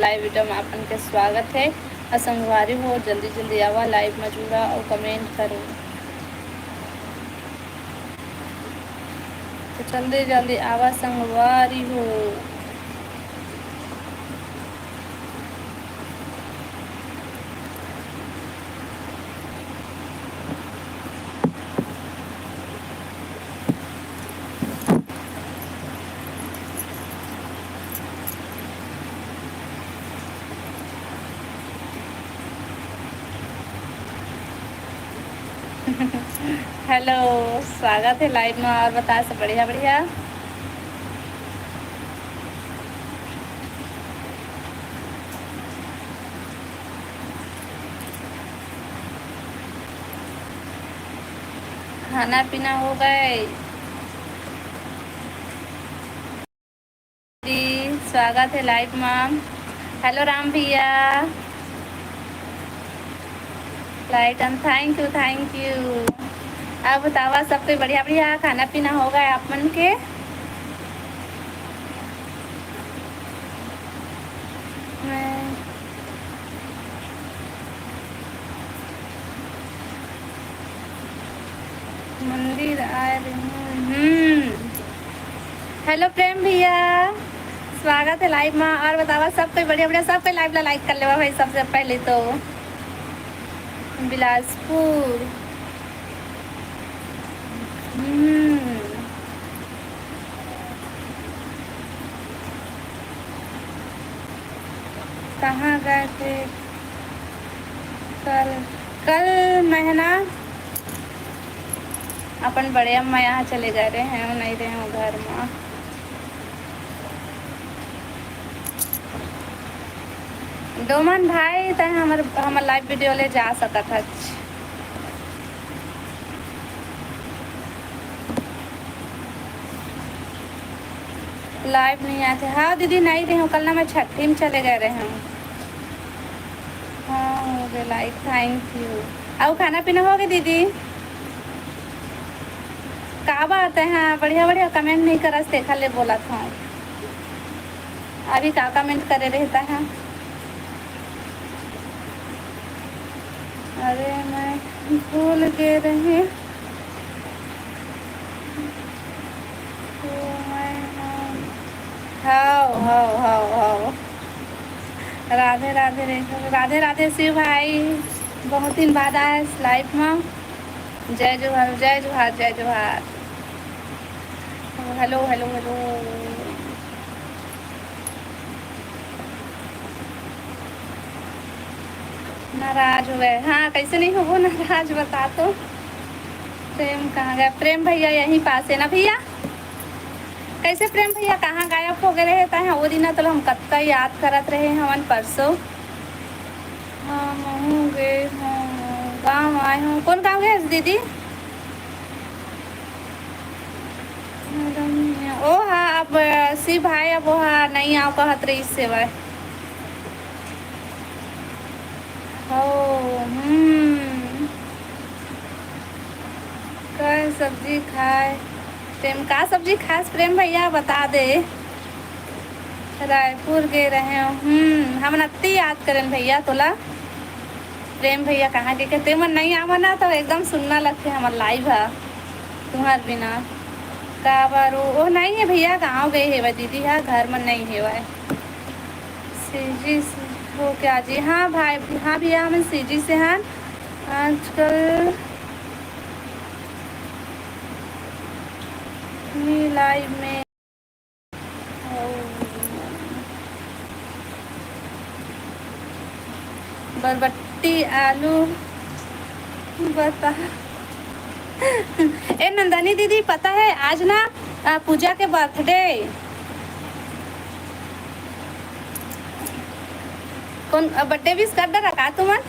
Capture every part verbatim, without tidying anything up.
live video में आपन के स्वागत है। अउ संगवारी हो, जल्दी जल्दी आवा, live में जुड़ा अउ comment करो। तो जल्दी जल्दी आवा संगवारी हो। Hello, स्वागत है live में। और बता, सब बढ़िया बढ़िया? खाना पीना हो गए? जी, स्वागत है live में। Hello राम भैया, light on, thank you, thank you। अब बतावा, सब कोई बढ़िया बढ़िया? खाना पीना हो गए आप मन के? मैं मंदिर आए रहे हूँ। हम्म। Hello प्रेम भैया, स्वागत है live में। और बतावा, सब कोई बढ़िया बढ़िया? सब कोई live ला like कर लेवा भाई, सबसे पहले तो। बिलासपुर। हम्म। कहाँ गए थे कल? कल मैं है ना अपन बड़े अम्मा यहाँ चले गए रहे हैं, नहीं रहे हूँ घर में। डोमन भाई, तै हमर, हमर live video ले जा सकत हच। Live नहीं आते। हाँ दीदी, नहीं रहे हूँ, कल ना मैं छठी में चले गए रहे हूँ। हाँ, हो गए live, thank you। अउ खाना पीना हो गए दीदी? का बात है, हाँ, बढ़िया बढ़िया comment नहीं करस, देखा ले बोला था। अभी का comment करे रहता है? अरे मैं भूल गए रहे। तो मैं, हाँ। हाव, हाव, हाव, हाव। राधे राधे रेखा, राधे राधे शिव भाई, बहुत दिन बाद आए live में। जय जोहार, जय जोहार, जय जोहार। Hello, hello, hello। नाराज हो गए? हाँ, कैसे नहीं होबो नाराज, बता तो। प्रेम कहाँ गए? प्रेम भैया यहीं पास है ना भैया? कैसे प्रेम भैया, कहाँ गायब हो गए रहे? तहे वो दिन तो हम कत्ता याद करत रहे हवन परसों। हाँ, महूँ गए हूँ, गाँव आए हूँ। कौन गाँव गए दीदी? ओ हाँ, अब शिव भाई, अब वो हाँ, नहीं आओ कहत रही सेवा। हो, हम्म। का सब्जी खाए? प्रेम, का सब्जी खास प्रेम भैया, बता दे। रायपुर गए रहे हो। हम्म, हम अत्ती याद करेन भैया तोला। प्रेम भैया कहाँ के, के ते मन नहीं आवा ना, तो एकदम सुन्ना लगथे हमर live ह तुम्हार बिना। काबर ओ, ओ नहीं है भैया, गाँव गए हेवय दीदी ह, घर में नहीं हेवय। सीजी से हो क्या जी? हाँ भाई, हाँ भैया, हम सीजी से हैं। आजकल मी live में बरबट्टी आलू बता। ए नंदनी दीदी, पता है आज ना, आ, पूजा के birthday। कौन, आ, birthday wish कर डरा का तुमन?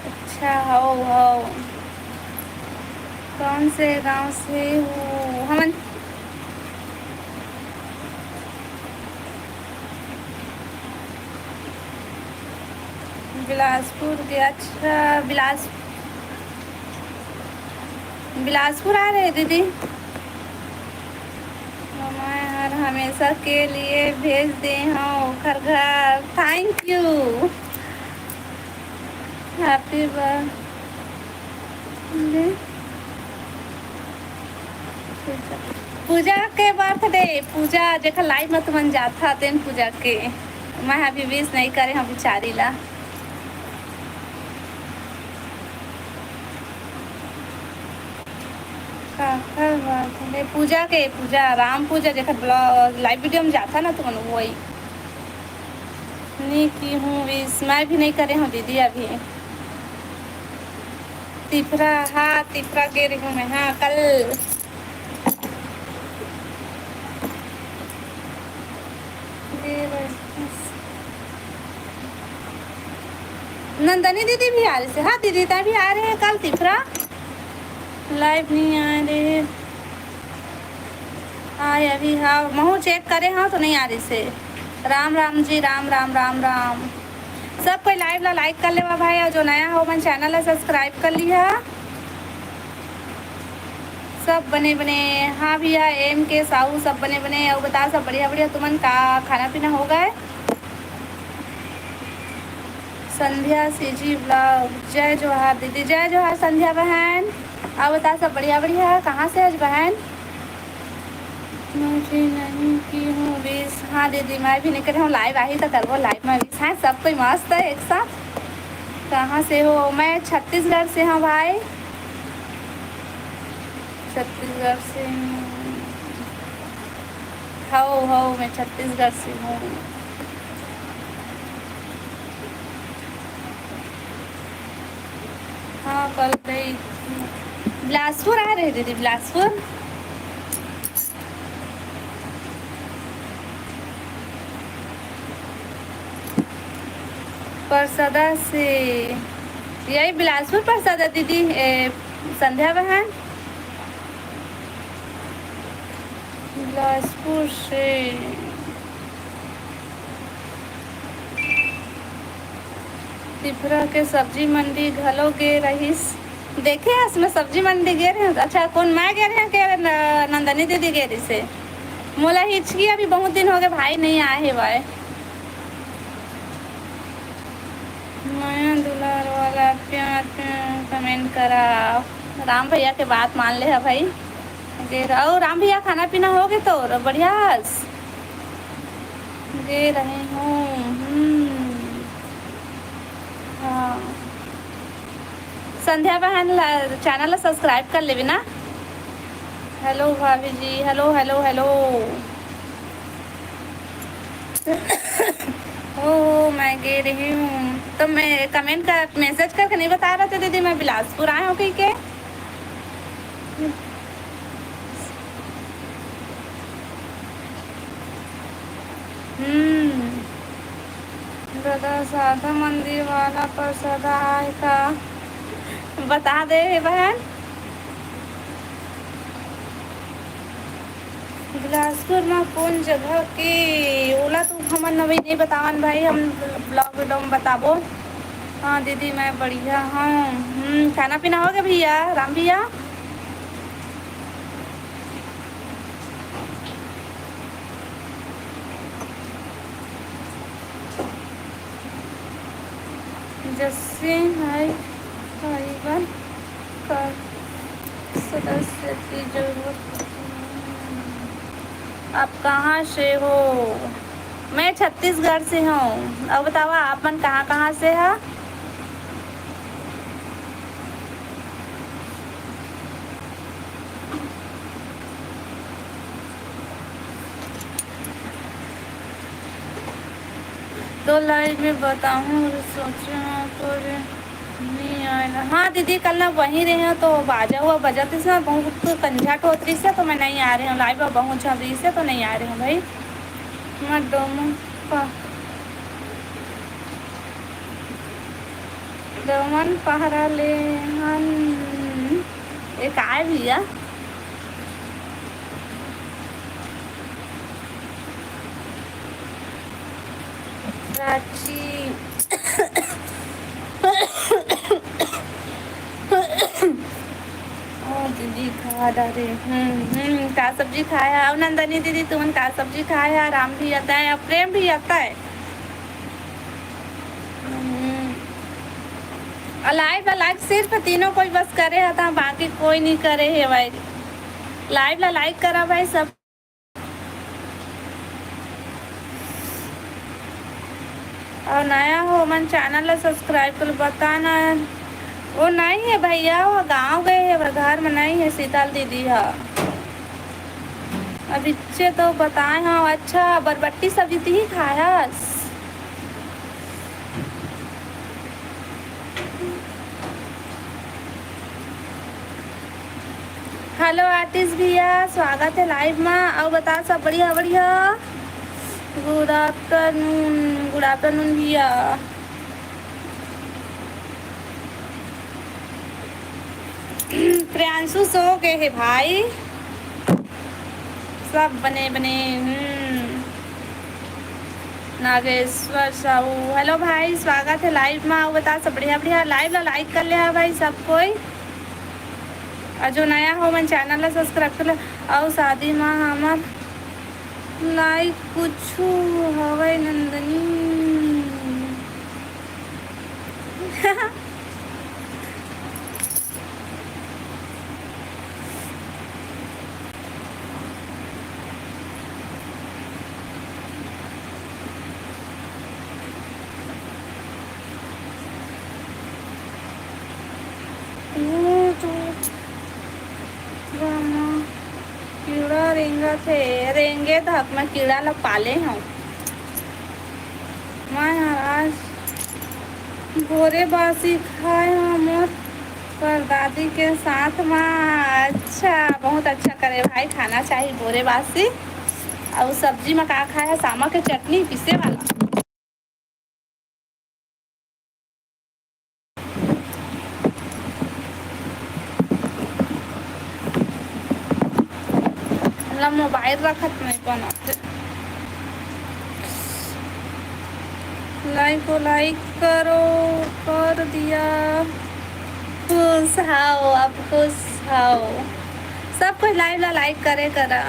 अच्छा, हो, हो। कौन से गांव से हो? हमन बिलासपुर के। अच्छा, बिलास-, बिलासपुर आ रहे दीदी। मैं हर हमेशा के लिए भेज दे हूँ ओखर घर। Thank you। Happy birthday। पूजा के बर्थडे, पूजा जेकर लाइव में तुमन जाथा तेन पूजा के। मैं अभी विश नहीं करे हूँ बिचारी ला। काकर बर्थडे? पूजा के, पूजा, राम पूजा जेकर ब्लॉग, लाइव वीडियो में जाथा ना तुमन, वही। नहीं की हूँ विश, मैं भी नहीं करे हूँ दीदी अभी। तिफरा, हाँ, तिफरा गे रही हूँ मैं, हाँ, कल। नंदनी दीदी भी आ रही से। हाँ दीदी, तैं भी आ रहे हैं कल तिफरा। लाइव नहीं आ रहे। हाँ, अभी हाँ, महू चेक करे हाँ तो नहीं आ रही से। राम राम जी, राम राम, राम राम। सब कोई लाइव ला लाइक कर लेवा भाई, और जो नया हो मन चैनल ला सब्सक्राइब कर लिहा। सब बने बने। हाँ भैया, एम के साहू, सब बने बने। और बता, सब बढ़िया बढ़िया, तुमन का खाना पीना हो गए? संध्या सीजी ब्लॉग, जय जोहार दीदी। जय जोहार संध्या बहन। और बता, सब बढ़िया बढ़िया, कहाँ से आज बहन? मुझे नहीं की हूँ विश। हाँ दीदी, मैं भी नहीं करे हूँ, लाइव आही तो करबो, लाइव में विश। हाँ, सब कोई मस्त है एक साथ। कहाँ से हो? मैं छत्तीसगढ़ से हूँ भाई, छत्तीसगढ़ से हूँ। हो, हो, मैं छत्तीसगढ़ से हूँ। हाँ, कल गई। बिलासपुर आ रहे दीदी, बिलासपुर। परसदा से, यही बिलासपुर परसदा दीदी, ए, संध्या बहन। बिलासपुर से। तिफरा के सब्जी मंडी घलो गे रहिस। देखे हस, मैं सब्जी मंडी गे रहे हूँ। अच्छा, कौन मैं गे रहे हूँ के न-, नंदनी दीदी गे रही से? मोला हिचकी अभी बहुत दिन हो गए, भाई नहीं आए हे भाई। मया दुलार वाला प्यार प्यार कमेंट करा। राम भैया के बात मान ले हा भाई। दे रहा। ओ राम भैया, खाना पीना हो गए तोर? बढ़िया हस? दे रही हूँ। हम्म। हाँ। संध्या बहन ला, चैनल ला सब्सक्राइब कर लेवे ना। हेलो भाभी जी, हेलो, हेलो, हेलो। ओ, मैं गे रही हूँ। तो मैं कमेंट का, मैसेज करके नहीं बता रहे थे दीदी, मैं बिलासपुर आए हूँ कहीं के। हम्म। दादा, सादा मंदिर वाला परसदा आए का? बता दे हे बहन। बिलासपुर म कौन जगह के? ओला तो हमन अभी नहीं बतावन भाई, हम ब्लॉग वीडियो में बताबो। हाँ दीदी, मैं बढ़िया हूँ। हम्म, खाना पीना हो गया भैया, राम भैया? जस्सी है भाईबन कर सदस्य की जरूरत। आप कहाँ से हो? मैं छत्तीसगढ़ से हूँ। अब बतावा, आप मन कहाँ कहाँ से है? तो लाइव में बताऊँ, सोचे हूँ तो रे नहीं आएगा। हाँ दीदी, कल ना वहीं रहे हैं तो बाजा हुआ बजाते से बहुत कंझाट होत रही से, तो मैं नहीं आ रही हूँ लाइव, बहुत झल रही से तो नहीं आ रही हूँ भाई। मैं दोनों पा दमन पहरा ले हन। ए काय भैया? रांची। ओ दीदी, अरे, हम्म, हम्म, का सब्जी खाए है? अउ नंदनी दीदी, तुमन का सब्जी खाए है? राम भी आता है अउ प्रेम भी आता है। हम्म। अउ live ला like सिर्फ तीनों कोई बस करे हे, त बाकी कोई नहीं करे हे भाई। Live ला like करा भाई सब। अउ नया हो मन channel ला subscribe कर बताना। वो नहीं है भैया, वो गाँव गए है, वो घर में नहीं है शीतल दीदी हा। अभी चे तो बताए हो। अच्छा, बरबट्टी सब्जी ती ही खायस? Hello artist भैया, स्वागत है live मा। अउ बता, सब बढ़िया? बढ़िया। Good afternoon, good afternoon भैया। प्रियांशु सो गए है भाई। सब बने बने। हम्म। नागेश्वर साहू, hello भाई, स्वागत है live मा। अउ बता, सब बढ़िया? बढ़िया। Live ला like कर ले हा भाई सब कोई, अउ जो नया हो मन channel ला subscribe कर ले। अउ शादी मा हमर like कुछ हवय नंदनी। वो तो गाना कीड़ा रेंगत हे, रेंगे तक मैं कीड़ा ला पाले हूँ। मैं आज भोरे बासी खाए हूँ मोर परदादी के साथ मा। अच्छा, बहुत अच्छा करे भाई, खाना चाहिए भोरे बासी। अउ सब्जी मा का खाए है? सामा के चटनी पीसे वाला। हमला मोबाइल रखत नहीं बनाते। Like को like करो, कर दिया। खुश हाओ, आप खुश हाओ। सब कोई live ला like करे करा।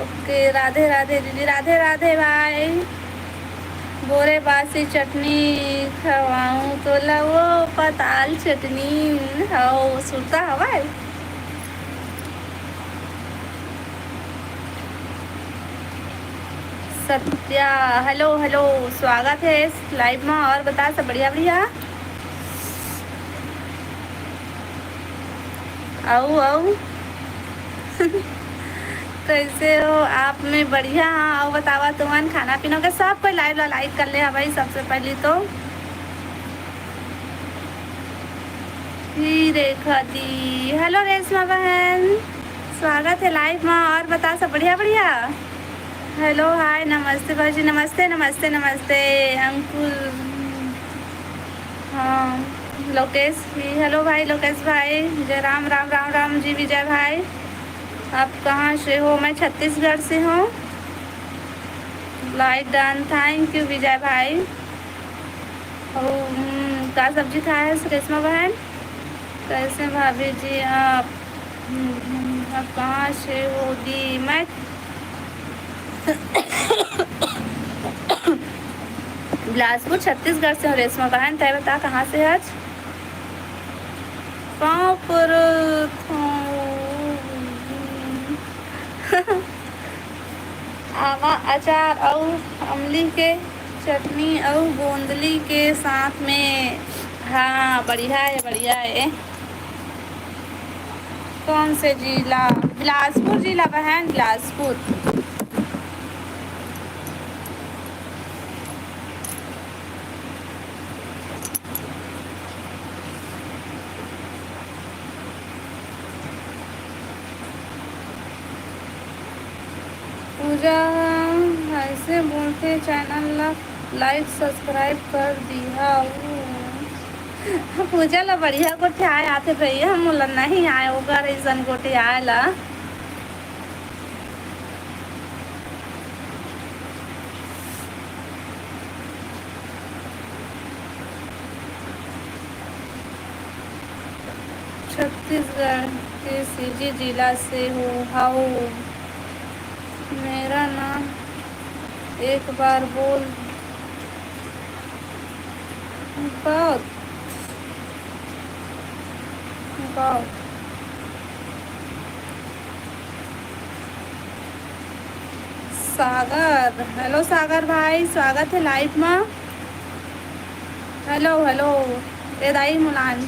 OK, राधे राधे दीदी, राधे राधे भाई। बोरे बासी चटनी खवाऊं तोला, वो पताल चटनी। हव, सुरता हवय। सत्या, hello, hello, स्वागत है इस live में। और बता, सब बढ़िया, बढ़िया? अउ, अउ। कैसे हो आप? मैं बढ़िया हाँ। अउ बतावा तुमन, खाना पीना के सब कोई live ला like कर ले हा भाई, सबसे पहली तो। ही रेखा दी, hello रेशमा बहन, स्वागत है live में। और बता, सब बढ़िया, बढ़िया? Hello, hi, नमस्ते भाजी, नमस्ते, नमस्ते, नमस्ते अंकुल। हाँ, लोकेश भी, hello भाई, लोकेश भाई, जय राम, राम, राम, राम जी, विजय भाई, आप कहाँ से हो? मैं छत्तीसगढ़ से हूँ। Like done, thank you Vijay भाई। ओ, हम्म, का सब्जी खाए है रेशमा बहन? कैसे भाभी जी आप? हम्म, हम्म, आप कहाँ से हो दी? मैं बिलासपुर, छत्तीसगढ़ से हूँ रेशमा बहन। तय बता, कहाँ से आज? पाँव परत हूँ। आमा अचार अउ अमली के चटनी अउ गोंदली के साथ में। हाँ, बढ़िया है, बढ़िया है। कौन से जिला? बिलासपुर जिला बहन, बिलासपुर। पूजा ऐसे बोलते, channel ला like subscribe कर दिहा। पूजा ला बढ़िया गोठियाए आथे भैया, मोला नहीं आए ओकर ऐसन गोठियाए ला। छत्तीसगढ़। के सीजी जिला से हो, हाउ। मेरा नाम एक बार बोल। बहुत, बहुत। सागर, हेलो सागर भाई, स्वागत है लाइव मा। हेलो, हेलो, ए दाई मुलान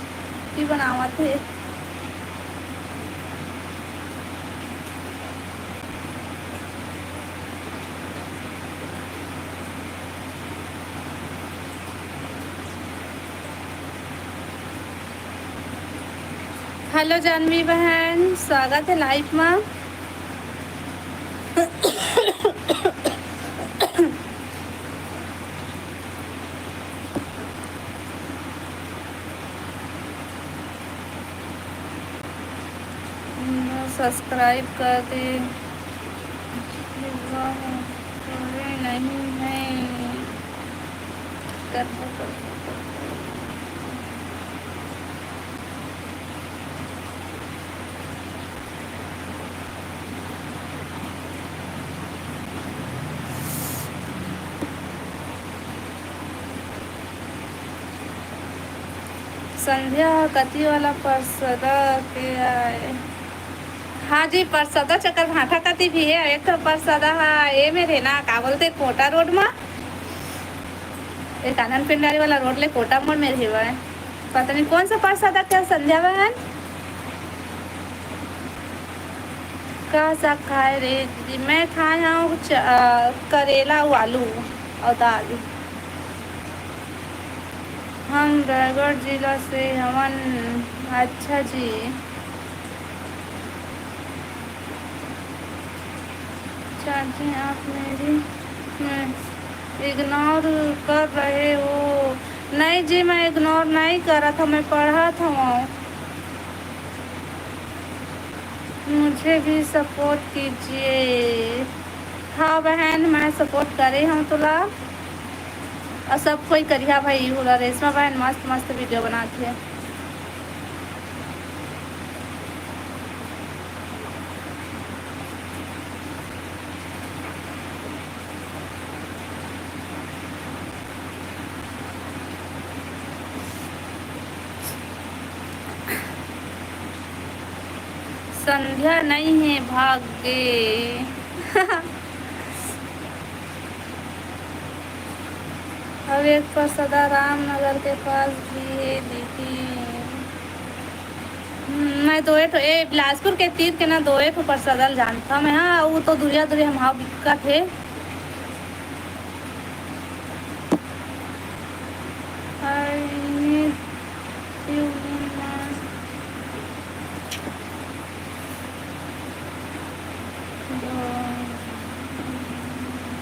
की बनावत है। हेलो जानवी बहन, स्वागत है लाइव मा। सब्सक्राइब कर दे। नहीं है। करबो, करबो, करबो। संध्या ह कति वाला परसदा के आय? हाँ जी, परसदा चक्कर भाठा कति भी है। एक ठो परसदा हा ए मेर हे ना, का बोलते, कोटा रोड मा। एक आनंद पिंडारी वाला रोड ले कोटा मोड़ मेर हेवय। पता नहीं कौन सा परसदा के, संध्या बहन। का साग खाए रे दीदी? मैं खाए हूँ च-, अ, करेला अउ आलू अउ दाल। हम रायगढ़ जिला से हवन। अच्छा जी। चाची, आप मेरी, मैं इग्नोर कर रहे हो? नहीं जी, मैं इग्नोर नहीं करत हूँ, मैं पढ़त हूँ। मुझे भी सपोर्ट कीजिए। हाँ बहन, मैं सपोर्ट करे हूँ तुला। अउ सब कोई करिहा भाई, इहू ला रेशमा बहन मस्त मस्त वीडियो बनात हे। संध्या नहीं है, भाग गे। अब एक परसदा रामनगर के पास भी है दीदी। हम्म, मैं दोए ठो, ए, बिलासपुर के तीर के ना दोए ठो परसदा ल जानथव मैं, हाँ, वो तो दुरिया दुरिया हम हाव बिकट हे। I need you in my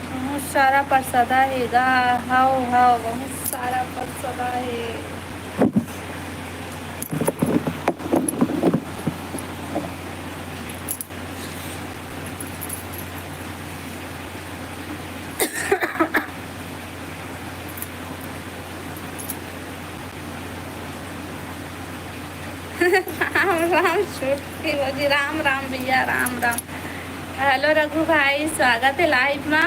बहुत सारा परसदा हे गा। हव, हव, बहुत सारा परसदा हे। राम राम छोटकी भौजी, राम राम भैया, राम राम। हेलो रघु भाई, स्वागत है लाइव मा।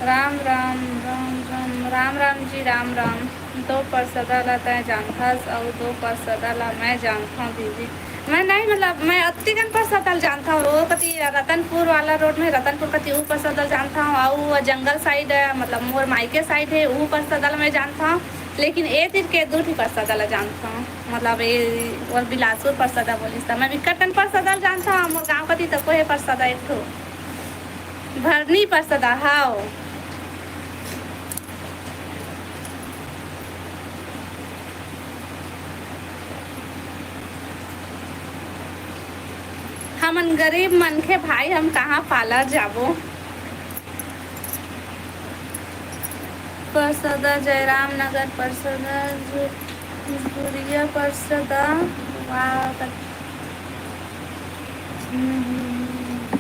राम राम, राम राम, राम राम जी, राम राम। दो परसदा ला तैं जानथस अउ दो परसदा ला मैं जानथंव दीदी। मैं नहीं, मतलब, मैं अतिकन परसदा ल जानथंव। वो कति रतनपुर वाला रोड में, रतनपुर कति वो परसदा ल जानथंव, अउ वो जंगल साइड, मतलब, मोर मायके साइड हे, वो परसदा ल मैं जानथंव। लेकिन ए तीर के दू ठी परसदा ल जानथंव, मतलब, ए, वो बिलासपुर परसदा बोलिस त मैं बिकट कन परसदा ल जानथंव। मोर गांव कति तको हे परसदा एक ठो, भरनी परसदा, हाव। हमन गरीब मनखे भाई, हम कहाँ पार्लर जाबो? परसदा, जयराम नगर परसदा। गुरिया परसदा, वाह, कत-, हम्म, हम्म, हम्म।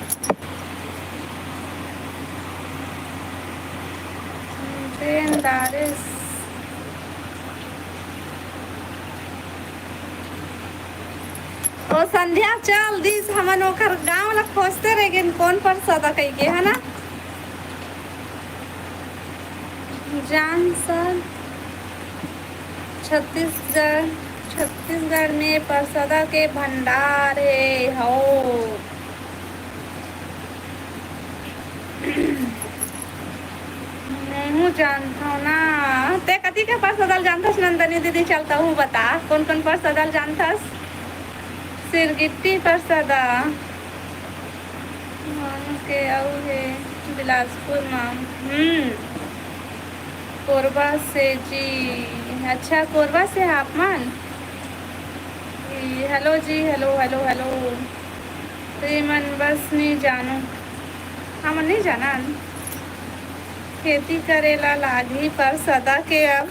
ट्रेन डारेस। ओ संध्या चल दिस, हमन ओखर गांव ला खोजते रह गेन, कौन परसदा कहिके, है ना? जान सर, छत्तीसगढ़, छत्तीसगढ़ में परसदा के भंडार हे, हो। महूँ जानथव ना। ते कति के परसदा ल जानथस नंदनी दीदी? चल तहूँ बता, कौन कौन परसदा ल जानथस? सिरगिट्टी परसदा। हम के अउ हे बिलासपुर म। हम्म। कोरबा से जी। अच्छा, कोरबा से आप मन? जी, हेलो जी, हेलो, हेलो, हेलो। तुमन बस नी जानो, हमन नी जानन। खेती करे ला लागही परसदा के अब।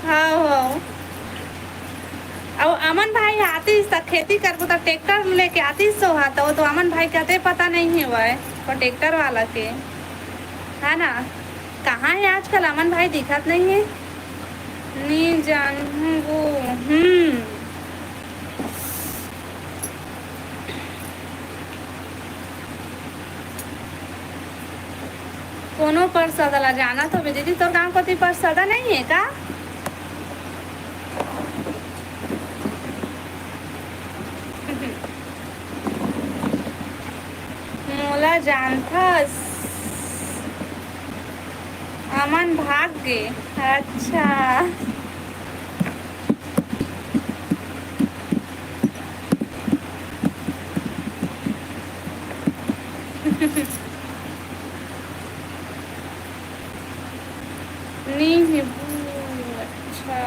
हव, हव। अउ अमन भाई आतिस त खेती करबो त ट्रैक्टर लेके आतिस सो हा, त वो तो अमन भाई के अते पता नहीं हेवय, वो ट्रैक्टर वाला के, है ना? कहाँ हे आजकल अमन भाई? दिखत नहीं हे। नी जानहूँ वो। हम्म। कोनो परसदा ला जानत होबे दीदी, तोर गांव कोती परसदा नहीं हे का? मोला जानथस? अमन भाग गे। अच्छा। नी हे। अच्छा,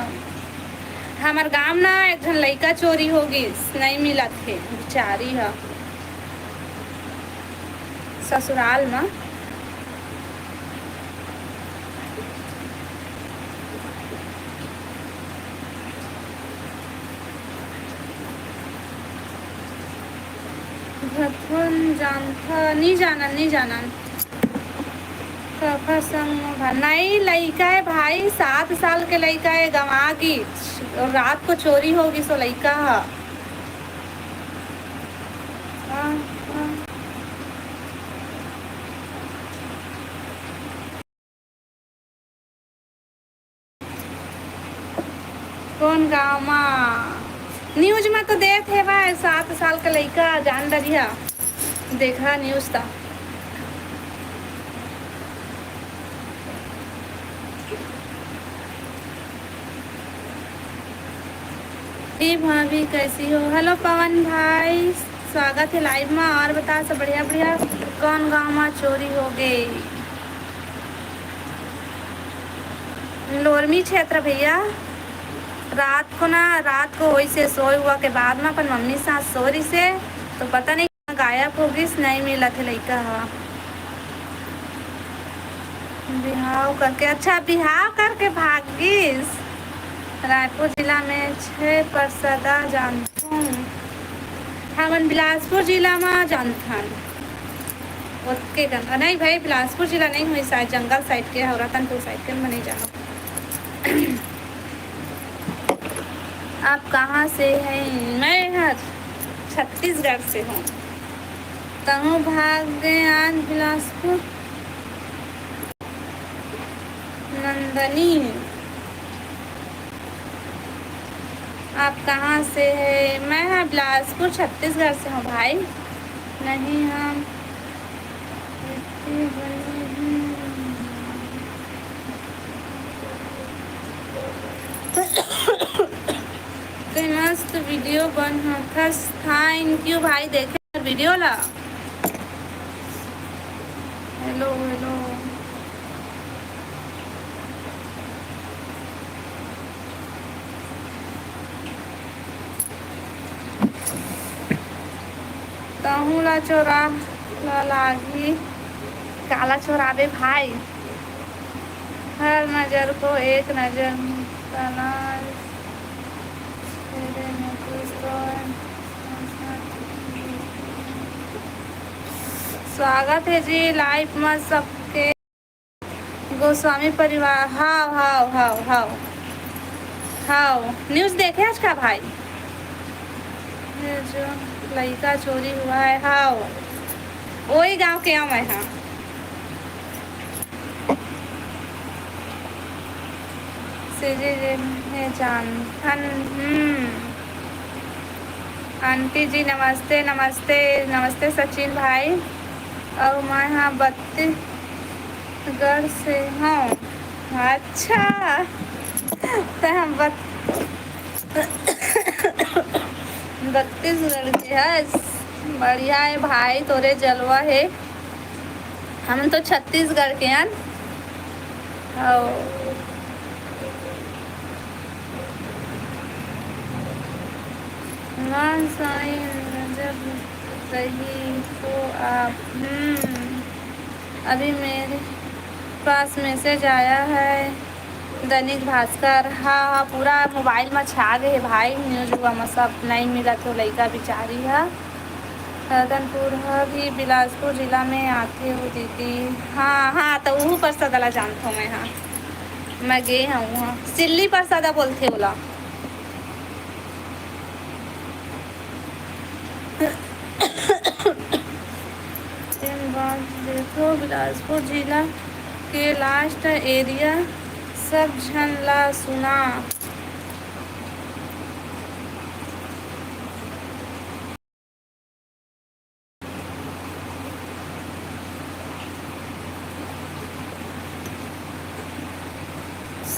हमर गांव ना एक झन लइका चोरी हो गिस, नई मिलत हे बिचारी ह ससुराल म। भथुन जानथा? नी जानन, नी जानन। कखा संग म भा-, नई लइका हे भाई, सात साल के लइका हे, गंवा गिस। अउ रात को चोरी हो गिस ओ लइका ह। हाँ, हाँ। कोन गांव म? न्यूज म तो देत हेवय, सात साल के लइका जान डरिहा। देखा न्यूज त। हे भाभी, कैसी हो? हेलो पवन भाई, स्वागत हे लाइव म। और बता, सब बढ़िया? बढ़िया। कौन गांव म चोरी हो गे? लोरमी क्षेत्र भैया। रात को ना, रात को वैसे सोए हुआ के बाद में अपन मम्मी साथ सो रही से, तो पता नहीं गायब हो गिस, नहीं मिलत हे लइका ह। बिहाव करके, अच्छा, बिहाव करके भाग गिस। रायपुर जिला में छह परसदा जानथों। हमन बिलासपुर जिला में जानथन। ओतके कन, नहीं भाई, बिलासपुर जिला नहीं हुई, शायद जंगल साइड के हव, रतनपुर साइड के, मैं नहीं जानव। आप कहाँ से हैं? मैं हर छत्तीसगढ़ से हूँ। तहूँ भाग गए आज बिलासपुर। नंदनी, आप कहाँ से है? मैं हाँ बिलासपुर, छत्तीसगढ़ से हूँ भाई। नहीं, हम ते मस्त वीडियो बनाथस। Thank you भाई, देखे वीडियो ला। Hello, hello. तहूँ ला चोरा ला लागही। काला चोराबे भाई? हर नजर को एक नजर तलाश। स्वागत हे जी live म सबके। गोस्वामी परिवार, हाव, हाव, हाव, हाव। हाव, news देखे हस का भाई? ये जो लइका चोरी हुआ है, हाव, ओही गांव के आंव मैं हा। सीजी जी हे जान, हन, हम्म। आंटी जी नमस्ते, नमस्ते, नमस्ते सचिन भाई। अउ मैं हा बत्तीसगढ़ से हूँ। अच्छा, ते हम बत-, बत्तीसगढ़ के हस। बढ़िया हे भाई, तोरे जलवा हे। हमन तो छत्तीसगढ़ के हन। हव। मान साइन जब रही तो आप, हम्म, अभी मेरे पास message आया है। दैनिक भास्कर, हाँ, हाँ, पूरा mobile म छा गे हे भाई, news उवा म सब नइ मिलत हे, लइका बिचारी ह। रतनपुर ह भी बिलासपुर जिला में आथे ओ दीदी। हाँ, हाँ, त उहू परसदा ला जानथों मैं, हाँ। मैं गे हूँ, हाँ। सिल्ली परसदा बोलथे ओला। तेन बात देखो, बिलासपुर जिला के last area सब झन ला सुना।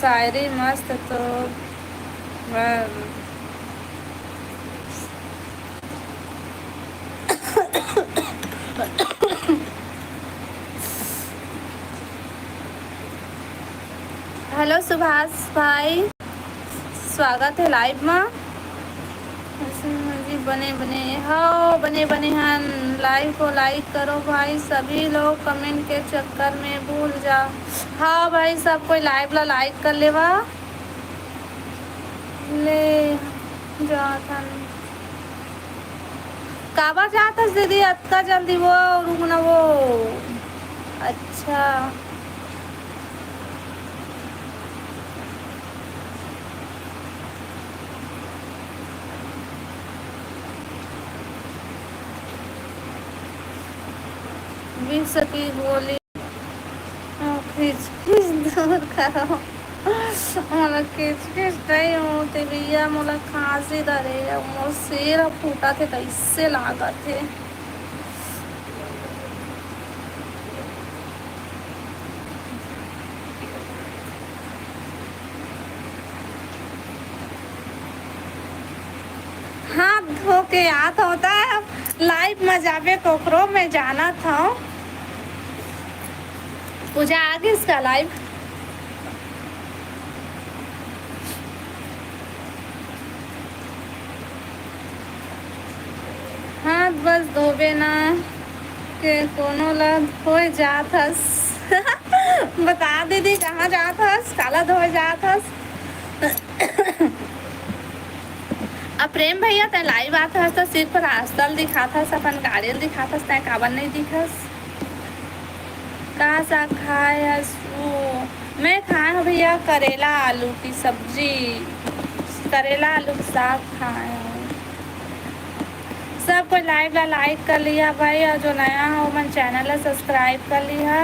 शायरी मस्त तो ब-, Hello सुभाष भाई, स्वागत हे live मा। जी बने बने, हाँ, बने बने हन। Live को like करो भाई, सभी लोग comment के चक्कर में भूल जा। हाँ भाई, सब कोई live ला like कर लेवा। ले जात हन। काबर जात हस दीदी अतका जल्दी? वो रुक ना, वो, अच्छा। विश्व की होली। हाँ, खींच खींच दूर करो। मोला खींच खींच नहीं होते भैया, मोला खांसी धरे हे, मोर सिर ह फूटत हे, कैसे लागत हे। हाथ धो के आत होता है, अब live में जाबे कोकरो में जानत हूँ। पूजा आ गई इसका live। हाथ बस धोबे ना के कोनो ला धोए जात हस। बता दीदी, कहाँ जात हस, काला धोए जात हस? अब प्रेम भैया, तै live आत हस त सिर्फ रास्ता ल दिखात हस, अपन गाड़ी ल दिखात हस, तै काबर नहीं दिखस? का साग खाए हस? वो, मैं खाए हूँ भैया करेला आलू की सब्जी, करेला आलू की साग खाए हूँ। सब कोई live ला like कर लिया भाई, और जो नया हो मन channel ला subscribe कर लिया।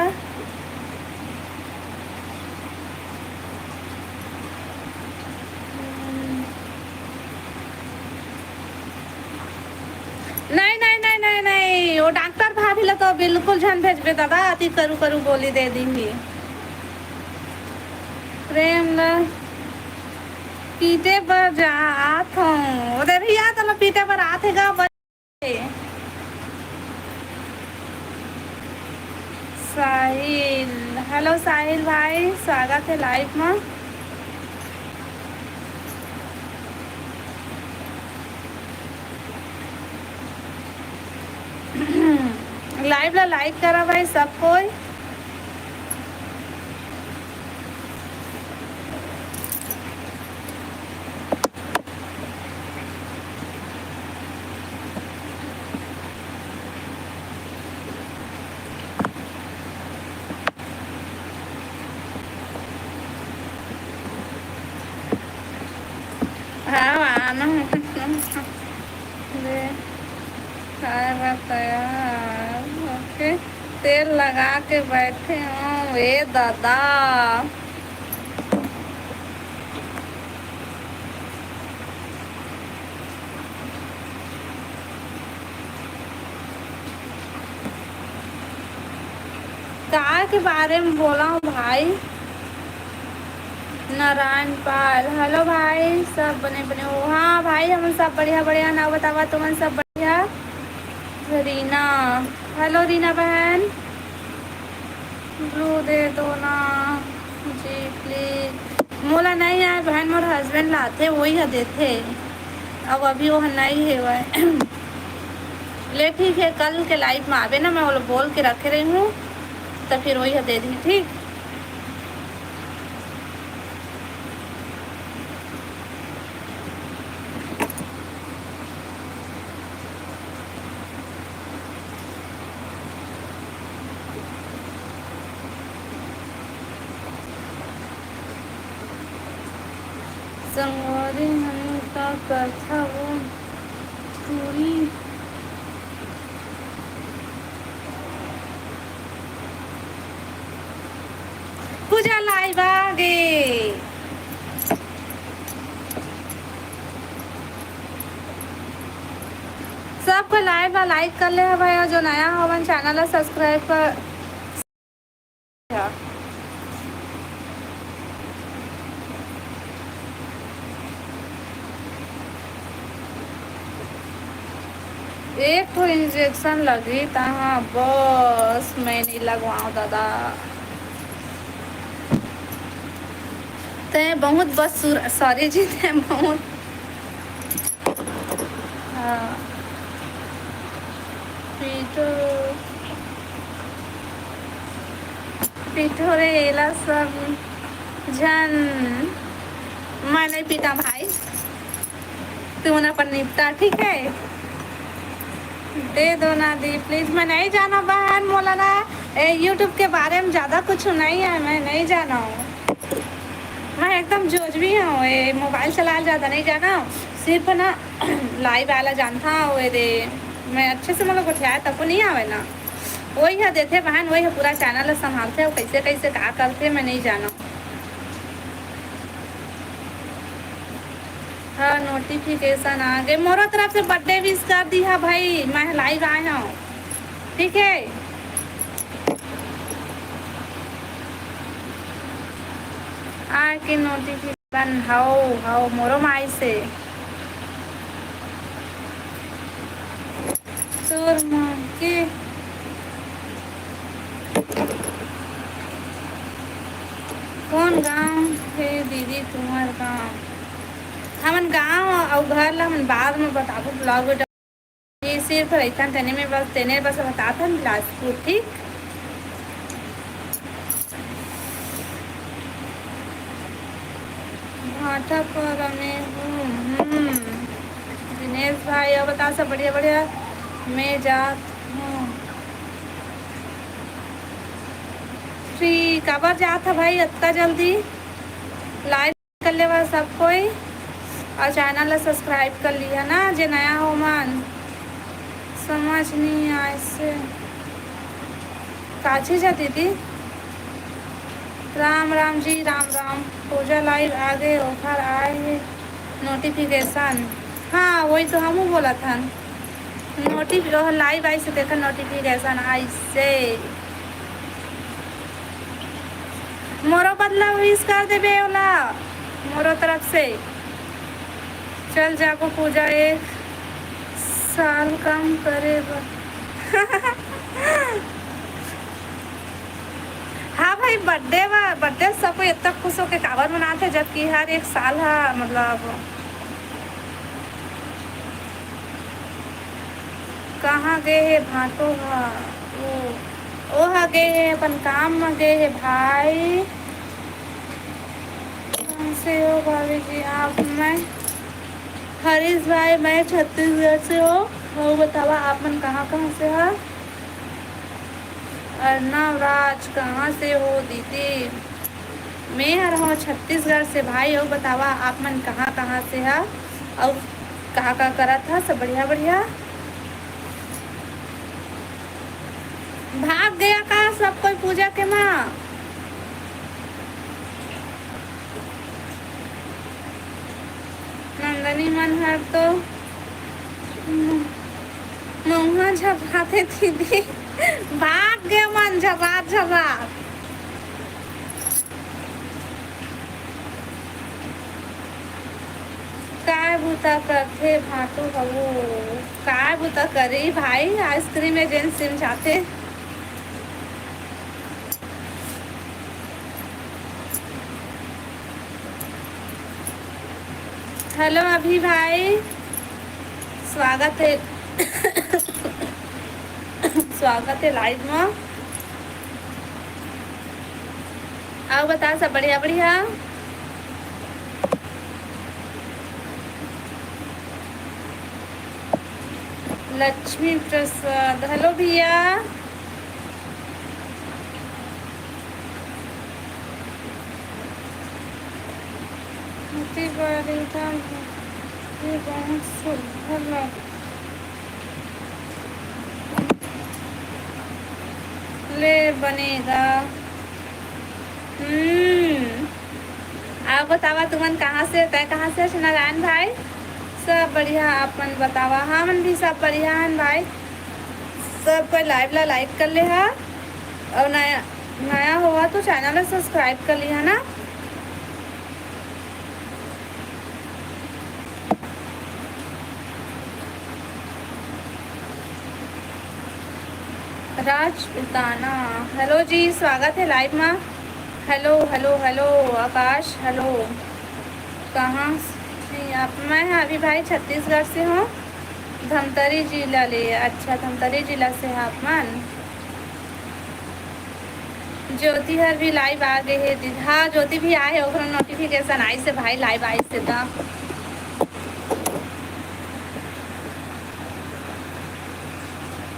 नहीं, नहीं, नहीं, नहीं, नहीं, वो डॉक्टर भाभी ला तो बिल्कुल झन भेजबे दादा, अति करू करू गोली दे दी ही। प्रेम ला पीटे बर जा आत हूँ, ओदे भैया तो ला पीटे बर आत हे गा। साहिल, hello साहिल भाई, स्वागत है live में। Live ला like करा भाई सब कोई। दे, खाए बर तैयार होके तेल लगा के बैठे हूँ, ए दादा। का के बारे में बोला हूँ भाई? नारायण पाल, हेलो भाई, सब बने बने हो? हाँ भाई, हम सब बढ़िया बढ़िया ना, बतावा तुमन सब बढ़िया? रीना, हेलो रीना बहन, ब्लू दे दो ना जी प्लीज। मोला नहीं आए बहन, मोर हस्बैंड लाथे, वही ह देथे। अब अभी वो नहीं हेवय। ले ठीक है, कल के लाइव में आवे ना, मैं वो बोल के रखे रही हूँ, तो फिर वही ह दे दी, ठीक। संगवारी मन का करथा वो पूरी। पूजा लाइव आ गे। सबको लाइव ला लाइक कर ले हवय, और जो नया हवन चैनल ला सब्सक्राइब कर। एक ठो इंजेक्शन लगही तहाँ बस, मैं नहीं लगवाऊँ दादा। तैं बहुत बस, सॉरी जी, तैं बहुत हाँ। पीटो, पीटो रे, एला सब झन। मैं नहीं पीटा भाई, तुमन अपन निपटा, ठीक है? दे दो ना दी, प्लीज। मैं नहीं जाना बहन, मोला ना, ए, YouTube के बारे में ज्यादा कुछ नहीं है, मैं नहीं जाना हूँ। मैं एकदम जोजवी हूँ, ये मोबाइल चलाल ज्यादा नहीं जाना हूँ, सिर्फ ना लाइव आला जानता हूँ। ये दे, मैं अच्छे से मतलब गोठियाए तको नहीं आवे ना, वही ह देथे बहन, वही ह पूरा चैनल ला संभालथे, अउ कैसे कैसे का करथे मैं नहीं जाना हूँ। हाँ, नोटिफिकेशन आ गए। मोरो तरफ से बर्थडे विश कर दी है भाई, मैं लाइव आए हूँ, ठीक है। आके नोटिफिकेशन हव, हव, मोरो माई से। तोर माँ के कौन गाँव हे दीदी तुम्हर गाँव? हमन गाँव अउ घर ला हमन बाद में बताबो, ब्लॉग ये सिर्फ अइसन तेने में बस, तेने बस बतात हन बिलासपुर, ठीक? भाटापारा में हूँ, हम्म। दिनेश भाई, और बता सब बढ़िया, बढ़िया। मैं जात हूँ। फ्री काबर जात है भाई अतना जल्दी? लाइव कर लेवा सब कोई, और चैनल ला सब्सक्राइब कर लिया ना, जे नया हो मन। समझ नहीं आए से का चीज है दीदी? राम राम जी, राम राम। पूजा लाइव आ गए, ऑफर आए हैं, नोटिफिकेशन। हाँ, वही तो हमहू बोला था, नोटिफ-, लाइव आइस, देखा नोटिफिकेशन आइस। मोरो बदला विश कर देबे ओला, मोरो तरफ से। चल जाबो पूजा एक साल काम करे बर। हाँ भाई, बर्थडे बर, बर्थडे सब कोई इतना खुश होके काबर मनाथे, जबकि हर एक साल हा, मतलब, कहाँ गे हे भाटो हा? ओ, ओ हा गे हे, अपन काम म गे हे भाई। कहाँ से हो भाभी जी आप? मैं हरीश भाई, मैं छत्तीसगढ़ से हो। हो बतावा, आप मन कहाँ कहाँ से हो? अर्णव राज, कहाँ से हो दीदी? मैं हर हूँ छत्तीसगढ़ से भाई। हो बतावा, आप मन कहाँ कहाँ से हो? अउ का का करत हा? सब बढ़िया, बढ़िया। भाग गया का सब कोई पूजा के माँ? नंदनी मन हर तो मउहा झपाथे दीदी। भाग गया मन झपात झपात। काय बुता करथे भाटू हवो? काय बुता करी भाई, आइसक्रीम एजेंसी में जाथे। हेलो अभी भाई, स्वागत है। स्वागत है लाइव में। अउ बता, सब बढ़िया बढ़िया? लक्ष्मी प्रसाद, हेलो भैया। मोती बारी का ये बहुत सुंदर लग ले बनेगा। हम्म। आप बतावा, तुमन कहाँ से, तै कहाँ से हस नारायण भाई? सब बढ़िया, आप मन बतावा। हमन भी सब बढ़िया हन भाई। सब कोई लाइव ला लाइक कर ले हा, अउ नया, नया होवा तो चैनल ला सब्सक्राइब कर लिहा ना। राज उताना, हेलो जी, स्वागत है लाइव मा। हेलो, हेलो, हेलो, आकाश, हेलो। कहाँ से आप? मैं अभी भाई छत्तीसगढ़ से हूँ, धमतरी जिला ले। अच्छा, धमतरी जिला से है आप मन। ज्योति हर भी लाइव आ गए हे दीदी। हाँ, ज्योति भी आए हे, ओकरो नोटिफिकेशन आइस हे भाई, लाइव आइस हे त।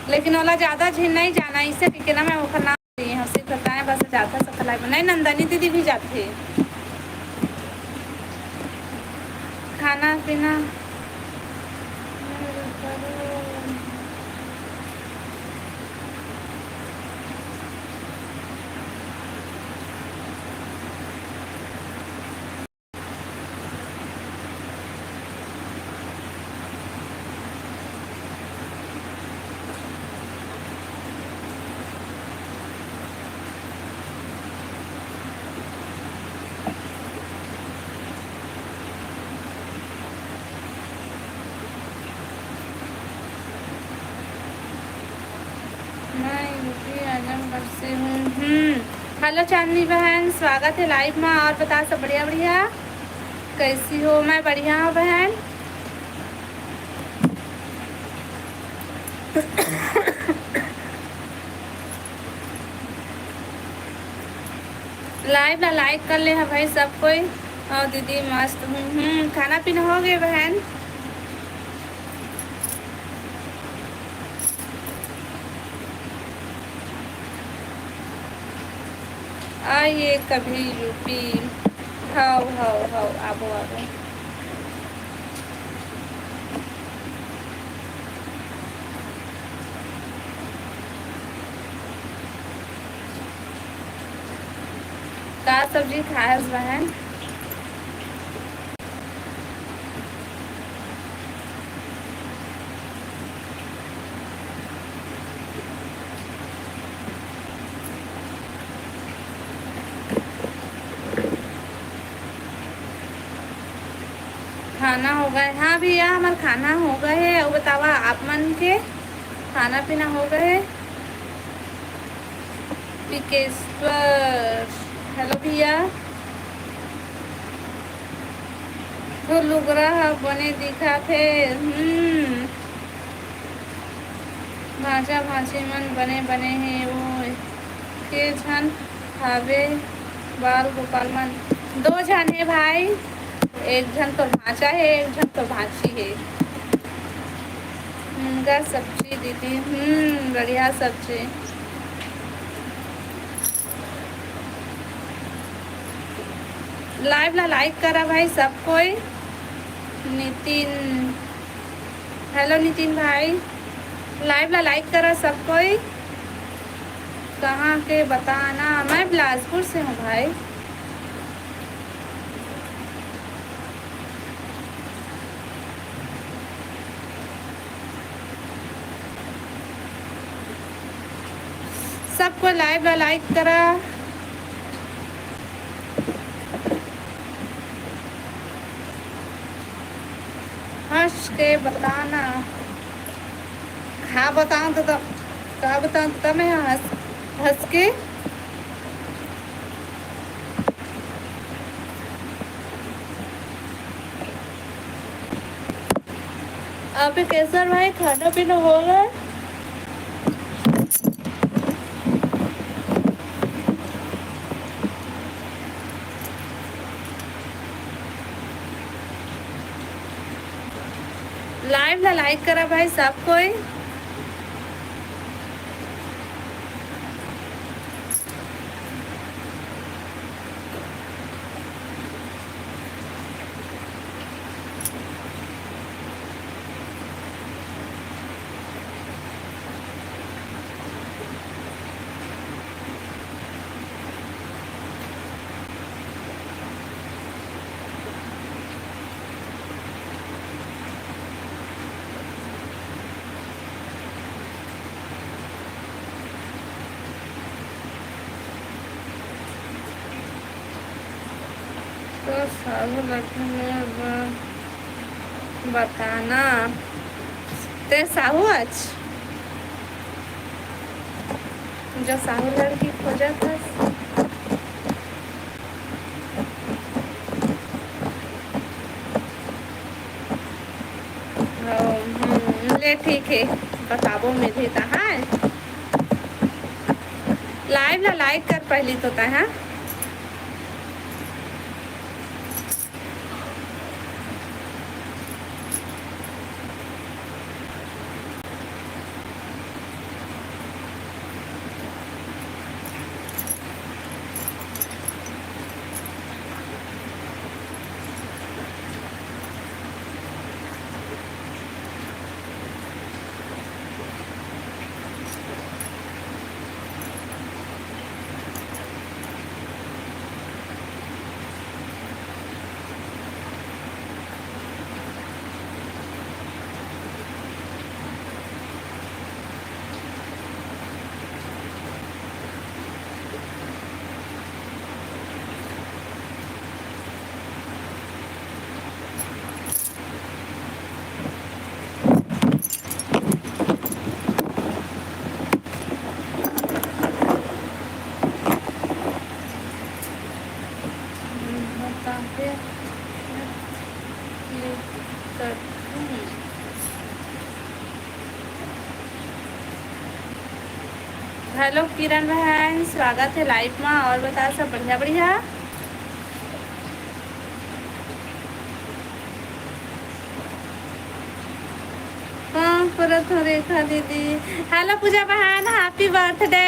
लेकिन ओला ज्यादा झिन नहीं जाना, इसे कहिके ना मैं ओकर नाम लिए हूँ, सिर्फ बताएं बस जाता सकल लाइव। नहीं, नंदनी दीदी भी जाथे। खाना पीना मैं यूपी आजमगढ़ से हूँ। हम्म, हेलो चांदनी बहन, स्वागत है लाइव में। और बता, सब बढ़िया? बढ़िया, कैसी हो? मैं बढ़िया हूँ बहन। लाइव ला लाइक कर ले हा भाई सब कोई। और दीदी मस्त हूँ। हम्म, खाना पीना हो गए बहन? आइए कभी यूपी। हाउ, हाउ, हाउ, आबो, आबो। का सब्जी खाए हस बहन? खाना हो गए? हाँ भैया, हमार खाना हो गए है। और बतावा, आप मन के खाना पीना हो गए है? विकेश्वर, हेलो भैया। तो लुगरा ह बने दिखत हे। हम्म, भांचा भांची मन बने बने हे। वो के झन हावे बाल गोपाल मन? दो झन हे भाई, एक झन तो भांचा हे, एक झन तो भांची हे। मुनगा सब्जी दीदी, हम्म, बढ़िया सब्जी। लाइव ला लाइक करा भाई सब कोई। नितिन, हेलो नितिन भाई, लाइव ला लाइक करा सब कोई। कहाँ के बताना? मैं बिलासपुर से हूँ भाई। सबको लाइव ला लाइक करा। हंस के बताना। हाँ, बताओ तो, तो, का बताओ तो मैं हंस, हंस के। आप केसर भाई, खाना पीना हो गया? लाइव ला लाइक करा भाई सब कोई। तो साहू लड़की में ब-, बताना। ते साहू आज जो साहू लड़की खोजत हस। ओ, हम्म, ले ठीक है, बताबो मिलही त, हाँ। लाइव ला लाइक कर पहली तो तै, हाँ। हेलो किरण बहन, स्वागत है लाइव में। और बता, सब बढ़िया बढ़िया? हाँ, परत हो रेखा दीदी। हेलो पूजा बहन, हैप्पी बर्थडे।